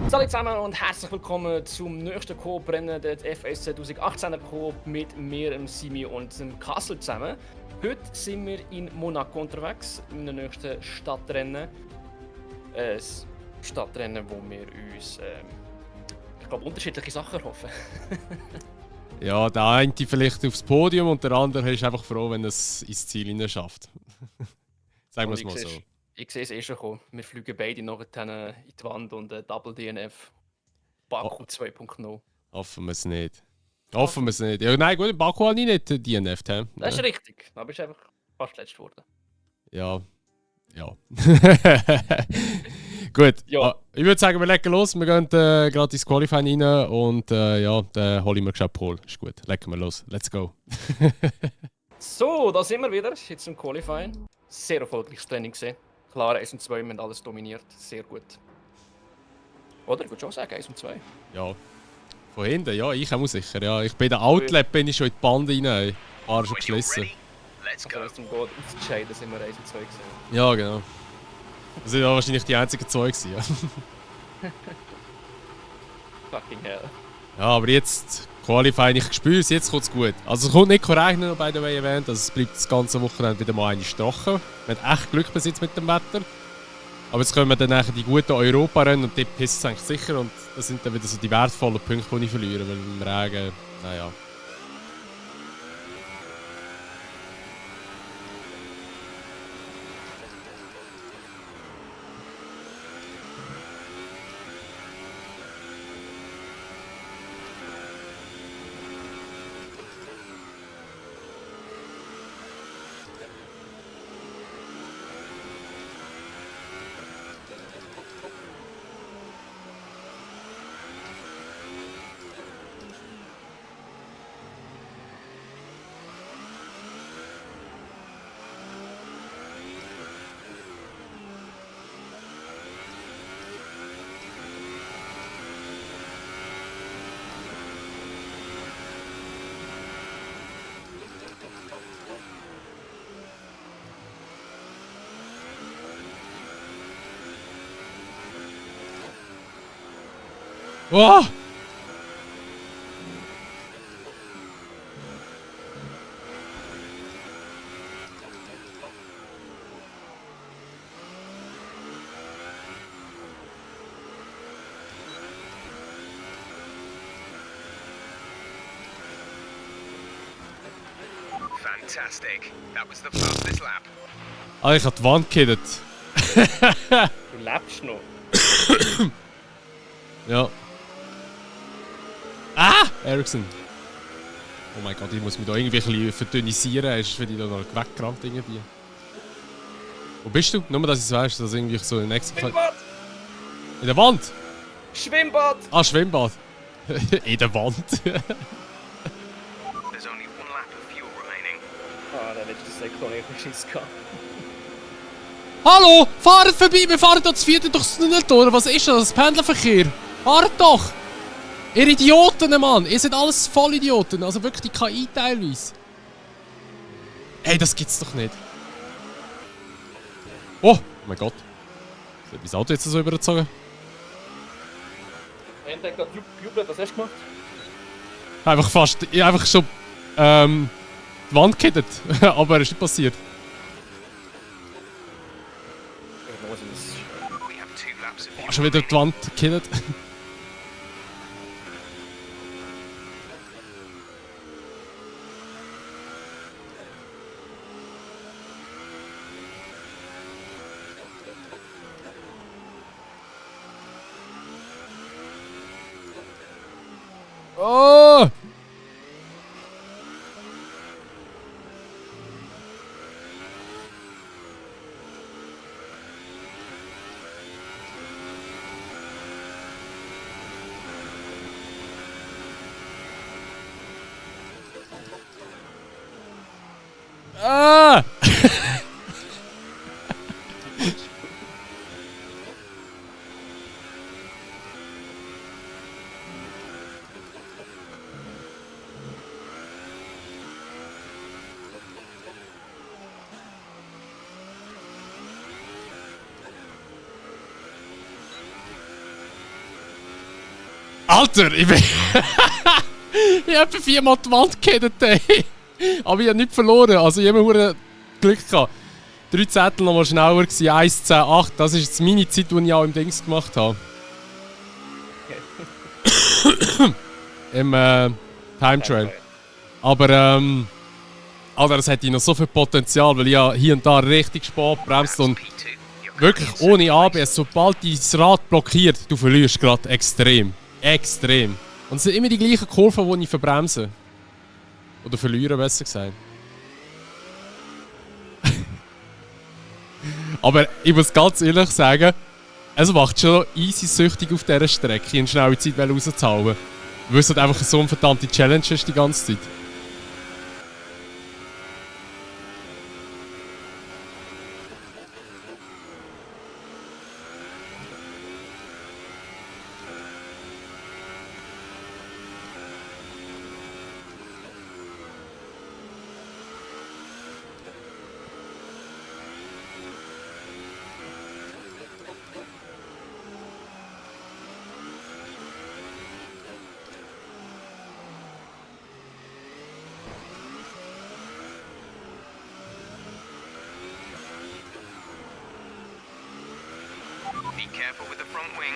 Hallo zusammen und herzlich willkommen zum nächsten Coop-Rennen der FS 2018er Coop mit mir, dem Simi und dem Kassel zusammen. Heute sind wir in Monaco unterwegs, in dem nächsten Stadtrennen. Ein Stadtrennen, wo wir uns, ich glaube, unterschiedliche Sachen erhoffen. Ja, der eine vielleicht aufs Podium und der andere ist einfach froh, wenn er es ins Ziel hinein schafft. Sagen wir es mal so. Ich sehe es eh schon kommen. Wir fliegen beide noch in die Wand und Double DNF. Baku 2.0. Hoffen wir es nicht. Hoffen wir es nicht. Ja, nein, gut, in Baku habe ich nicht DNF. Das ist richtig. Da bist du einfach fast letzt geworden. Ja. Ja. Gut. Ja. Ich würde sagen, wir legen los. Wir gehen gerade ins Qualifying rein und ja, dann hole ich mir gescheit Pole. Ist gut. Legen wir los. Let's go. So, da sind wir wieder. Jetzt im Qualifying. Sehr erfolgreiches Training gesehen. Klar, 1 und 2 haben alles dominiert. Sehr gut. Oder? Ich würde schon sagen, 1 und 2. Ja. Von hinten, ja, ich auch sicher. Ja. Ich bin der Outlet, bin ich schon in die Bande rein. Fahrer schon geschlossen. Also, wenn es darum geht, auszuscheiden, sind wir 1 und 2 gesehen. Ja, genau. Das sind ja wahrscheinlich die einzigen zwei gewesen, ja. Fucking hell. Ja, aber jetzt Qualifying, ich spüre es, jetzt kommt es gut. Also es kommt nicht regnen, noch by the way erwähnt, also es bleibt das ganze Wochenende wieder mal eine trocken. Wir haben echt Glück bis jetzt mit dem Wetter. Aber jetzt kommen dann nachher die guten Europa-Rennen und die pisst es eigentlich sicher und das sind dann wieder so die wertvollen Punkte, die ich verliere, weil im Regen, naja. Oh! Fantastic. That was the fastest lap. Ah, ich habe die Wand gekiddet. Du lebst noch. Ja. Ah! Ericsson. Oh mein Gott, ich muss mich da irgendwie ein bisschen verdünnisieren. Ist für dich da noch weggerannt irgendwie. Wo bist du? Nur, dass ich es weiss, dass irgendwie so ein nächsten... Schwimmbad! In der Wand? Schwimmbad! Ah, Schwimmbad. In der Wand. There's only one lap of fuel remaining. Ah, der letzte Sektor habe ich Schiss gehabt. Hallo! Fahrt vorbei! Wir fahren hier zu viert durchs Tunneltor. Was ist das? Pendlerverkehr? Fahrt doch! Ihr Idioten, Mann! Ihr seid alles Vollidioten. Also wirklich die KI teilweise. Ey, das gibt's doch nicht. Oh mein Gott. Hat mein Auto jetzt so übergezogen? Und der hat gerade jubelt, was hast du gemacht? Einfach fast... Ich einfach schon... die Wand gekittet. Aber es ist nicht passiert. We have 2 laps of fuel. Schon wieder die Wand gekittet. Oh! Ah! Alter, ich bin... ich habe etwa 4-mal die Wand gehabt, ey. Aber ich habe nichts verloren. Also ich habe immer Glück gehabt. 3 Zettel noch mal schneller gewesen. 1, 10, 8. Das ist jetzt meine Zeit, die ich auch im Dings gemacht habe. Im Time Trail. Aber Alter, das hätte noch so viel Potenzial, weil ich ja hier und da richtig spät bremst und wirklich ohne ABS, sobald dein Rad blockiert, du verlierst gerade extrem. Extrem. Und es sind immer die gleichen Kurven, die ich verbremse. Oder verliere, besser gesagt. Aber ich muss ganz ehrlich sagen, es macht schon easy süchtig auf dieser Strecke, in schnelle Zeit rauszuhauen. Weil es halt einfach so eine verdammte Challenge ist die ganze Zeit. Be careful with the front wing.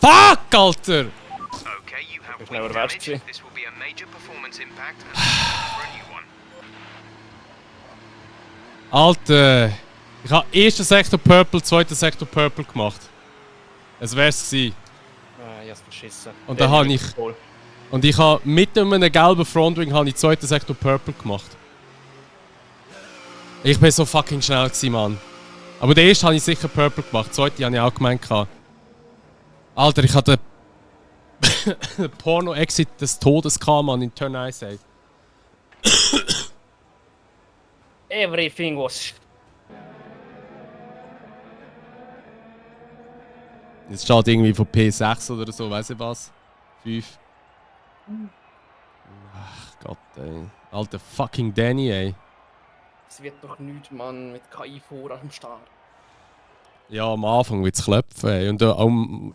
Fuck, Alter! Okay, you have Is wing nou weer damage. watertje. This will be a major performance impact and for a new one. Alter! Ich habe ersten Sektor Purple, zweiten Sektor Purple gemacht. Es wär's gewesen. Ah, ich hab's verschissen. Und da habe ich... Und ich habe mit einem gelben Frontwing habe ich zweiten Sektor Purple gemacht. Ich bin so fucking schnell gewesen, Mann. Aber den ersten habe ich sicher Purple gemacht, den zweiten habe ich auch gemeint. Alter, ich hatte den Porno-Exit des Todes gehabt, Mann, in Turn 1. Everything was... Jetzt steht irgendwie von P6 oder so, weiss ich was. 5. Ach Gott, ey. Alter fucking Danny, ey. Es wird doch nichts, Mann, mit KI vor am Start. Ja, am Anfang wird es klopfen, ey. Und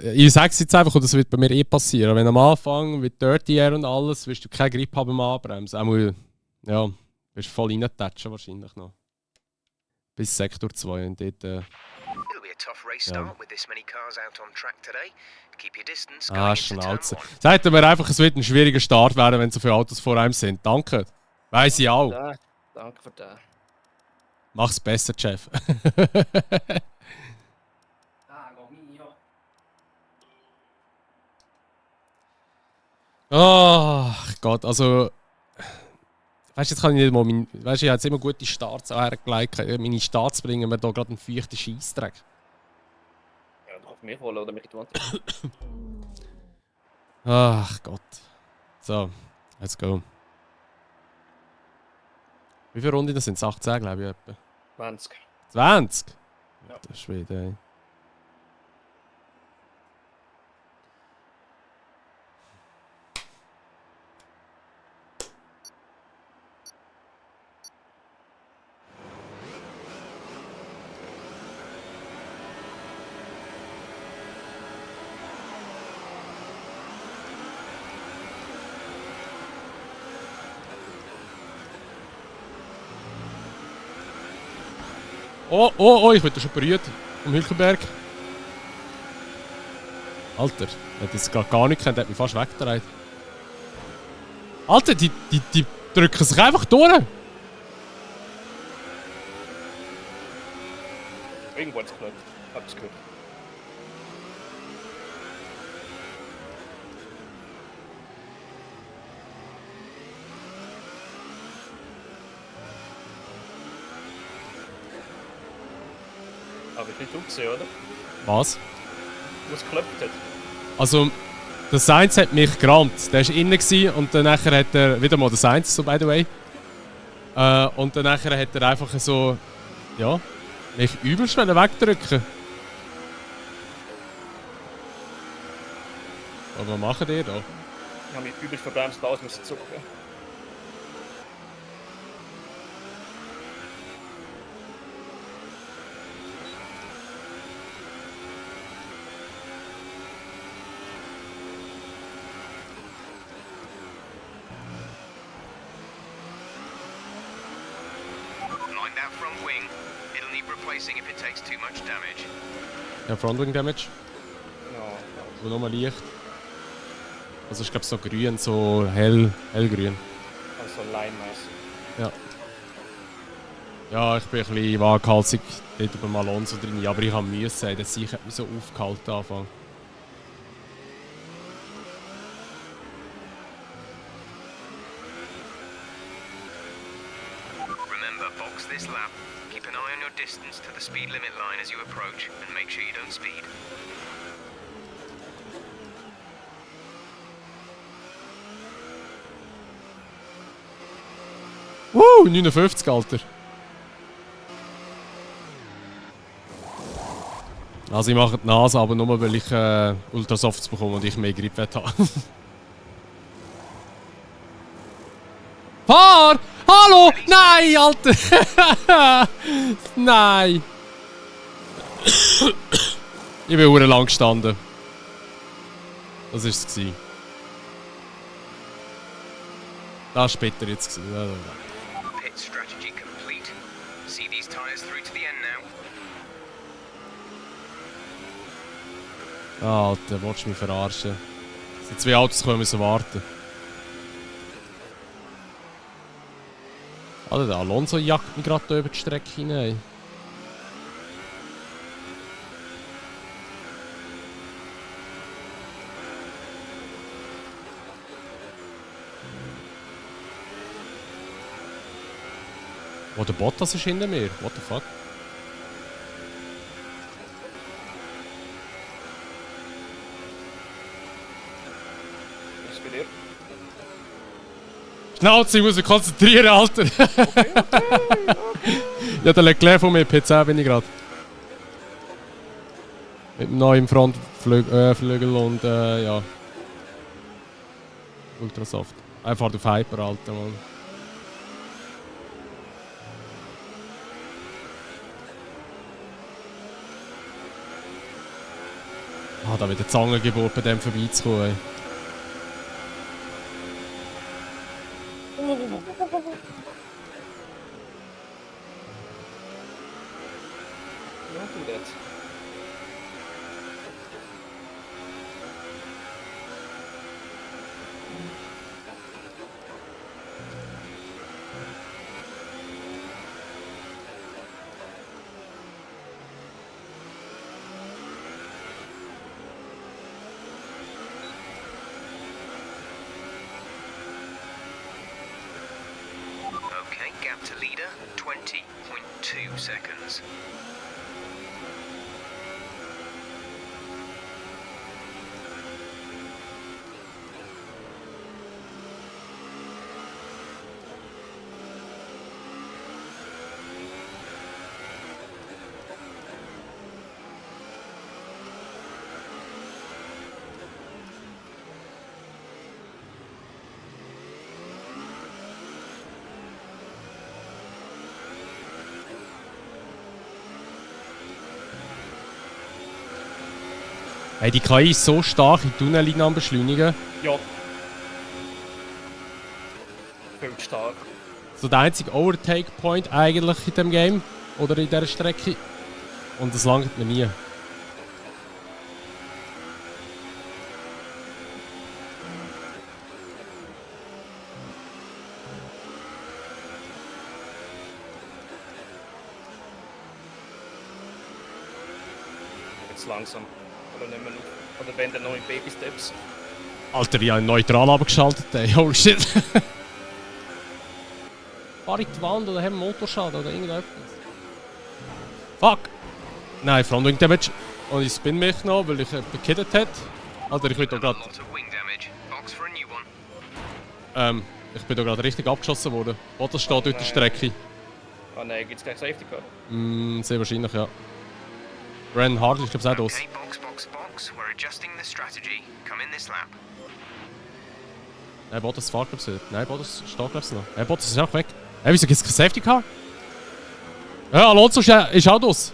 ich sag's jetzt einfach, und das wird bei mir eh passieren. Wenn am Anfang mit Dirty Air und alles, wirst du keinen Grip haben beim Anbremsen. Auch, ja, wirst voll reintatschen wahrscheinlich noch. Bis Sektor 2 und dort... It'll be a tough race start with this many cars out on track today. Keep your distance. Ah, going into turn Schnauze. one. Sagt mir einfach, es wird ein schwieriger Start werden, wenn so viele Autos vor einem sind. Danke. Weiss ich auch. Ja, danke für das. Mach's besser, Chef. Oh Gott, also... Weißt du, jetzt kann ich nicht mal... Weißt du, ich habe jetzt immer gute Starts hergelegt. Meine Starts bringen mir da gerade einen feuchten Scheissdreck. Ja, doch auf mich holen oder mich in die Wand. Ach Gott. So, let's go. Wie viele Runden sind es? 18, glaube ich, etwa. 20. 20? Ja. Das ist Schwede, ey. Oh, oh, oh, ich werde schon berührt. Am Hülkenberg. Alter, ich hätte jetzt gar nicht gekannt, der hat mich fast weggedreht. Alter, die drücken sich einfach durch. Irgendwo hat's geklappt. Hab's gehört. Aber ich nicht du gesehen, oder? Was? Wo es geklappt hat. Also, der Sainz hat mich gerammt. Der war innen gewesen und dann nachher hat er, wieder mal der Sainz, so by the way. Und dann nachher hat er einfach so, ja, mich übelst wegdrücken. Aber was macht ihr da? Ich habe mich übelst verbremst, aus müssen zucken. Mind that front wing. It'll need replacing if it takes too much damage. Ja, Frontwing Damage. Ja. Aber nur mal leicht. Also ich glaube so grün, so hellgrün. Also Line-mäßig. Ja. Ja, ich bin ein bisschen waghalsig dort beim Alonso drin, aber ich habe müssen, der Sieg hat mich so aufgehalten Anfang. Remember, box this lap. Keep an eye on your distance to the speed limit line as you approach, and make sure you don't speed. Woo, 59, Alter. Also ich mache die Nase, aber nur weil ich Ultrasofts bekomme und ich mehr Grip habe. Fahr! Hallo! Nein, Alter! Nein! Ich bin sehr lang gestanden. Das war es. Das war später jetzt. Pit strategy complete. See these tires through to the end now. Alter, willst du mich verarschen? Es sind 2 Autos, die müssen warten. Alter, der Alonso jagt mich gerade über die Strecke hinein. Oh, der Bottas ist hinter mir. What the fuck? Ist bei dir? Schnauze, ich muss mich konzentrieren, Alter! Ja, der Leclerc von mir, P10 bin ich gerade. Mit dem neuen Frontflügel und ja. Ultrasoft. Einfach auf Hyper, Alter, Mann. Ah, da wird der Zangengeburt bei dem vorbeizukommen, ey. Ja, du das. Okay, gap to leader, 20.2 seconds. Hey, die KI ist so stark in Tunnellinien am Beschleunigen. Ja. Viel zu stark. So der einzige Overtake-Point eigentlich in dem Game. Oder in dieser Strecke. Und das langt mir nie. Jetzt langsam. Oder nicht mehr noch. Oder wenn dann noch in Baby-Steps. Alter, ich habe neutral abgeschaltet, ey. Holy shit. Fahr in die Wand oder haben Motorschaden oder irgendetwas. Fuck! Nein, Frontwing Damage. Und ich spin mich noch, weil ich gekiddet hat. Alter, ich bin da A gerade. lot of wing damage. Box for a new one. Ich bin da gerade richtig abgeschossen worden. Bottas steht durch die Strecke. Ah nein, gibt's kein Safety Car? Sehr wahrscheinlich, ja. Ren Hartley ist, glaube ich, auch los. Okay, box. We're adjusting the strategy. Come in this lap. Nein, Bottas fährt, glaube ich. Nein, Bottas steht, glaube ich, noch. Bottas ist auch weg. Wieso gibt es kein Safety Car? Ja, Alonso ist auch los.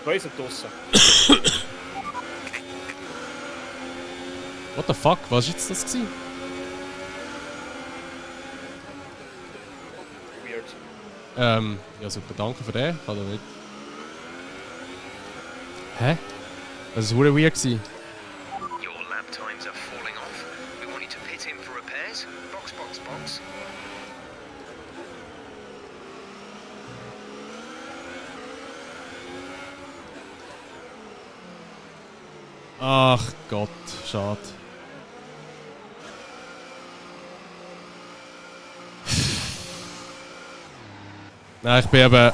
Zwei sind draussen. What the fuck? Was war jetzt das gewesen? Weird. Ja, super, danke für den. Kann doch nicht. Hä? Das war weird gewesen. Your lap times are falling off. We want you to pit in for repairs. Box. Ach Gott, schade. Nein, ich bin eben ein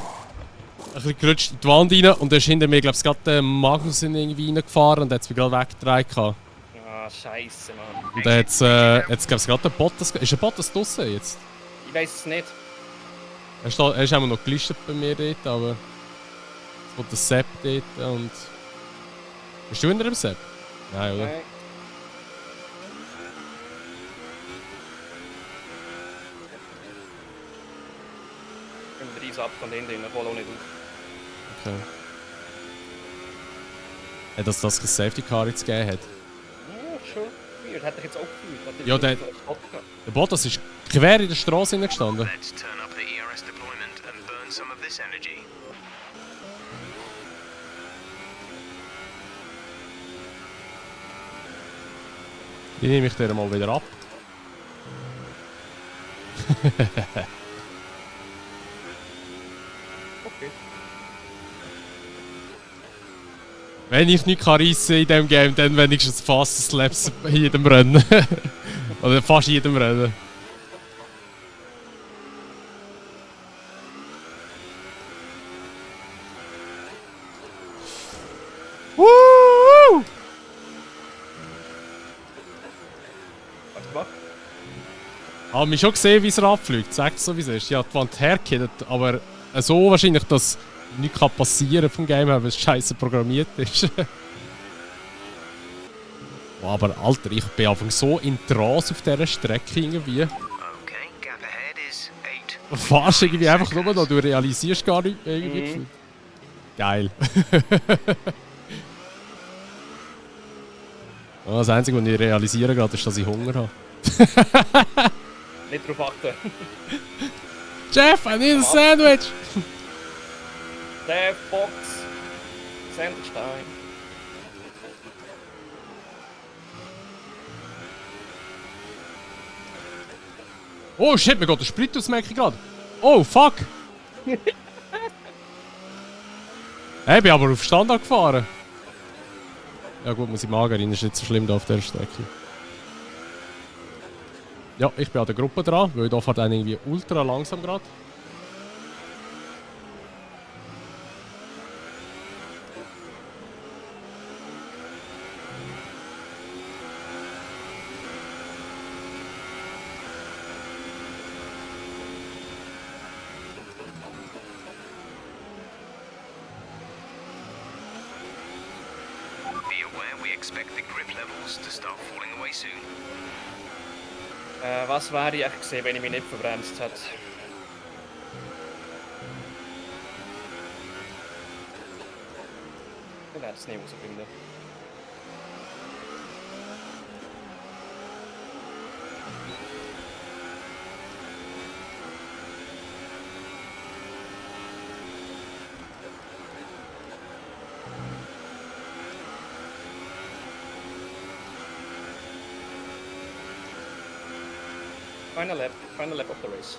bisschen gerutscht in die Wand rein und da ist hinter mir, glaube ich, gerade der Magnus irgendwie reingefahren und hat es mich gerade weggedreht. Ah, scheiße, Mann. Und dann hat es, glaube ich, gerade der Bottas... Ist der Bottas draussen jetzt? Ich weiß es nicht. Er ist immer noch gelistet bei mir dort, aber... Jetzt kommt der Sepp dort und... Bist du hinter dem Sepp? Nein, oder? Nein. Ich bin 30 Abstand hinten drin, ich hole auch nicht auf. Okay. Hat das kein Safety Car jetzt gegeben hat? Ja, schon. Weird, hätte ich jetzt auch gefühlt. Ja, der Bottas ist quer in der Straße gestanden. Let's turn up the ERS deployment and burn some of this energy. Die nehme ich dir mal wieder ab. Okay. Wenn ich nicht reissen in diesem Game, dann wenigstens fast Slaps in jedem Rennen. Oder fast in jedem Rennen. Woo! Was gemacht? Habe mich schon gesehen, wie es abfliegt. Sagt es so, wie es ist. Ja, die Wand hergekehrt, aber so wahrscheinlich, dass nichts passieren kann vom Game, weil es scheiße programmiert ist. Oh, aber Alter, ich bin einfach so in Trance auf dieser Strecke irgendwie. Okay, gap ahead is 8. Fast irgendwie einfach nur noch, du realisierst gar nicht mehr irgendwie. Geil. Ja, das Einzige, was ich realisiere gerade, ist, dass ich Hunger habe. Nicht drauf achten. Jeff, I need a sandwich! Der Box. Sandwich time. Oh shit, mir geht der Sprit aus, merke ich gerade. Oh fuck! Hey, ich bin aber auf Standard gefahren. Ja gut, muss ich mager rein, ist nicht so schlimm da auf der Strecke. Ja, ich bin an der Gruppe dran, weil da fährt einer irgendwie ultra langsam gerade. Be aware we expect the grip levels to start falling away soon. Was wäre ich echt gesehen, wenn ich mich nicht verbremst hätte? Ich werde es nicht herausfinden. Final lap of the race.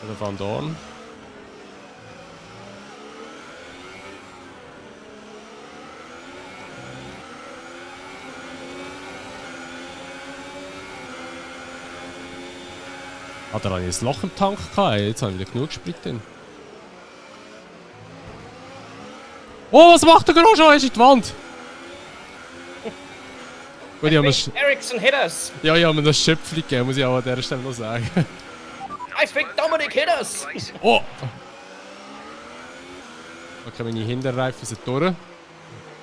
Oder Van Dorn. Ah, da hatte ich ein Loch im Tank gehabt. Jetzt habe ich wieder genug Sprit drin. Oh, was macht der Grosjean? Er ist in die Wand. Gut, ich habe Ericsson hit us! ja, ich habe mir das Schöpfchen gegeben, muss ich auch an dieser Stelle noch sagen. I think Dominic hit us! Oh! Okay, meine Hinterreifen sind durch.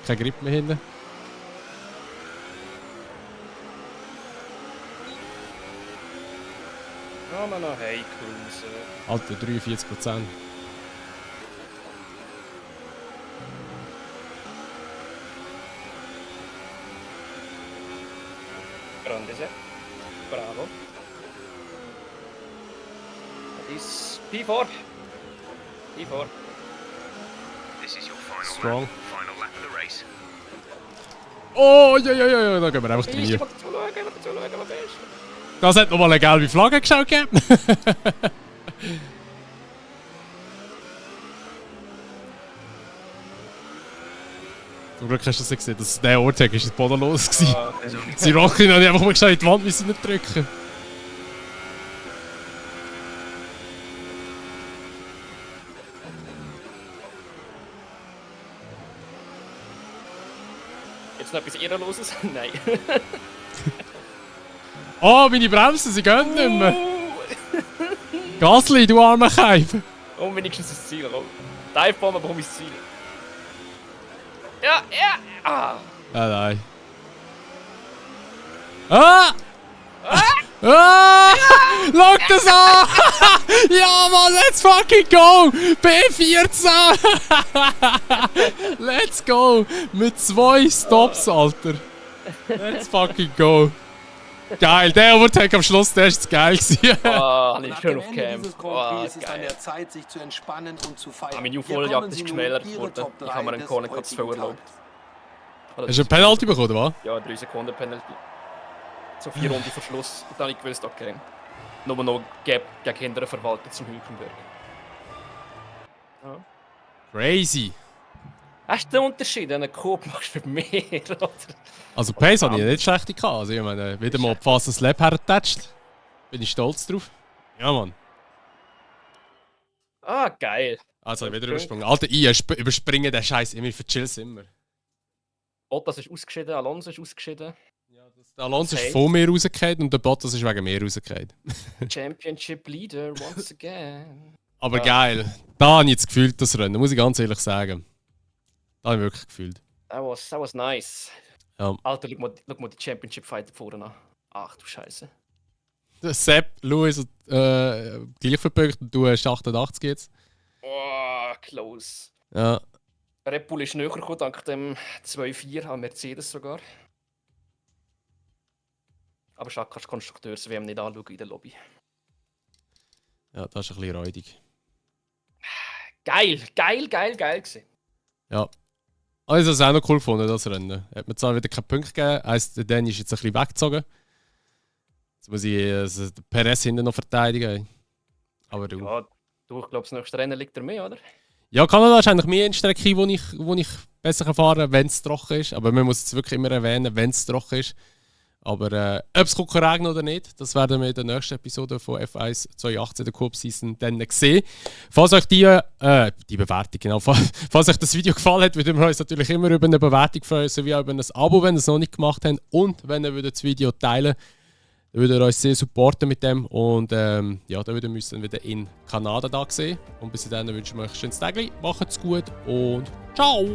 Kein Grip mehr hinten. Kann man noch heimcruisen. Alter, 43%. Grande set. Bravo. Dat is P4. P4. This is your final Strong. lap. Final lap of the race. Oh, ja, da gehen wir einfach Ich rein. will zuschauen, was bist. Das hat nochmal eine gelbe Flagge geschaut gegeben. Zum Glück hast du das nicht gesehen, dass der Ort ist bodenlos gewesen. Sie rocken habe ich einfach mal geschaut, in die Wand müssen nicht drücken. Jetzt noch etwas Ehrenloses? Nein. Oh, meine Bremsen, sie gehen nicht mehr. Gasly, du armer Keib. Und wenigstens das Ziel. Divebomb, aber um ins Ziel. Ja! Ah! Nein. Ah! Ah! Schau das an! Ja, Mann, let's fucking go! B14! Let's go! Mit 2 Stops, Alter. Let's fucking go! Geil, der Overtake am Schluss, der ist geil gewesen. Ah, Nach nicht schön dem auf Ende Cam. dieses Grand Ah, Prix ist es an geil. der Zeit, sich zu entspannen und zu feiern. Meine Hier Aufholjagd kommen ist sie nun, geschmälert Ihre worden. Top Ich 3 habe mir einen des Corner zu viel heutigen erlaubt. Tages. Hast du ein Penalty bekommen, oder was? Ja, 3 Sekunden Penalty. So 4 Runden vor Schluss. Und dann habe ich gewusst, okay. Nur noch gegen hintere Verwalter zum Hülkenberg. Ja. Crazy. Hast du den Unterschied? Einen Coop machst du für mehr, oder? Also Pace hatte ich nicht schlecht gehabt. Also ich meine, wieder mal fast ein Lab hergetatscht. Bin ich stolz drauf. Ja, Mann. Ah, geil. Also wieder übersprungen. Alter, ich überspringe den Scheiß immer, verchill's immer. Bottas ist ausgeschieden, Alonso ist ausgeschieden. Der Alonso ist Okay. von mir rausgefallen und der Bottas ist wegen mir rausgefallen. Championship Leader once again. Aber Ja. geil. Da habe ich jetzt gefühlt, das Rennen, muss ich ganz ehrlich sagen. Da habe ich wirklich gefühlt. That was nice. Ja. Alter, schau mal die Championship Fight vorne an. Ach du Scheiße. Der Sepp, Lewis gleich verbürgt und du hast 88 jetzt. Oh, close. Ja. Red Bull ist näher gekommen, dank dem 2-4 an Mercedes sogar. Aber schade, kannst du Konstrukteurs-WM nicht anschauen in der Lobby. Ja, das ist ein bisschen räudig. Geil gewesen. Ja. Also, das ist auch noch cool gefunden, das Rennen. Hat mir zwar wieder keinen Punkt gegeben, heisst, der Danny ist jetzt ein bisschen weggezogen. Jetzt muss ich den Perez hinten noch verteidigen. Aber du. Ja, du, ich glaube, das nächste Rennen liegt er mehr, oder? Ja, Kanada ist eigentlich mehr eine Strecke, wo ich besser fahren kann, wenn es trocken ist. Aber man muss es wirklich immer erwähnen, wenn es trocken ist. Aber ob es regnen oder nicht, das werden wir in der nächsten Episode von F1 2018, der Coop Season, dann sehen. Falls euch die Bewertung, genau, falls euch das Video gefallen hat, würden wir uns natürlich immer über eine Bewertung freuen, sowie auch über ein Abo, wenn ihr es noch nicht gemacht habt. Und wenn ihr das Video teilen würdet, dann würdet ihr uns sehr supporten mit dem. Und ja, dann würden wir uns dann wieder in Kanada da sehen. Und bis dahin wünschen wir euch ein schönes Tag. Macht's gut und ciao!